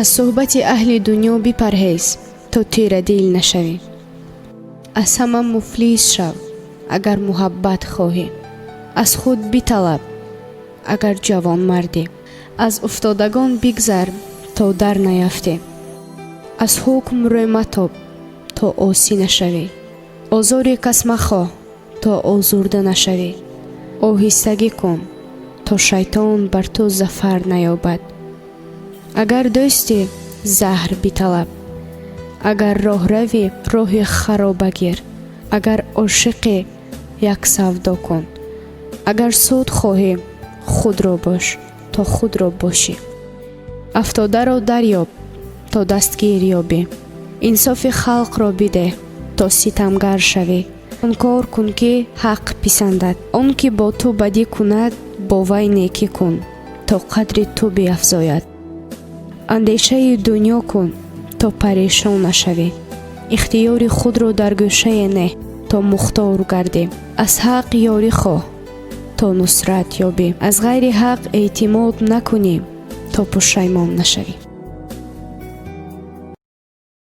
Аз суҳбати аҳли дунё бипарҳез, то тирадил нашавӣ. Аз ҳама муфлис шав, агар муҳаббат хоҳӣ. Аз худ биталаб, агар ҷавонмардӣ. Аз уфтодагон бигзар, то дар наяфтӣ. Аз ҳукм рӯ матоб, то осӣ нашавӣ. Озори кас махоҳ, то озурда нашавӣ. Оҳистагӣ кун, то шайтон бар ту зафар наёбад. Агар дӯстӣ, заҳр биталаб. Агар роҳравӣ, роҳи хароба гир. Агар ошиқӣ, як савдо кун. Агар суд хоҳӣ, худро бош, то худро бошӣ. Афтодаро дарёб, то дастгир ёбӣ. Инсофи халқро бидеҳ, то ситамгар шавӣ. Он кор кун, ки ҳақ писандад. Он ки бо ту бадӣ кунад, бо вай некӣ кун, то қадри ту биафзояд. Андешаи дунё кун, то парешон нашавӣ. Ихтиёри худро дар гӯшае неҳ, то мухтор гардӣ. Аз ҳақ ёрӣ хоҳ, то нусрат ёбӣ. Аз ғайри ҳақ эътимод накунӣ, то пушаймон нашавӣ.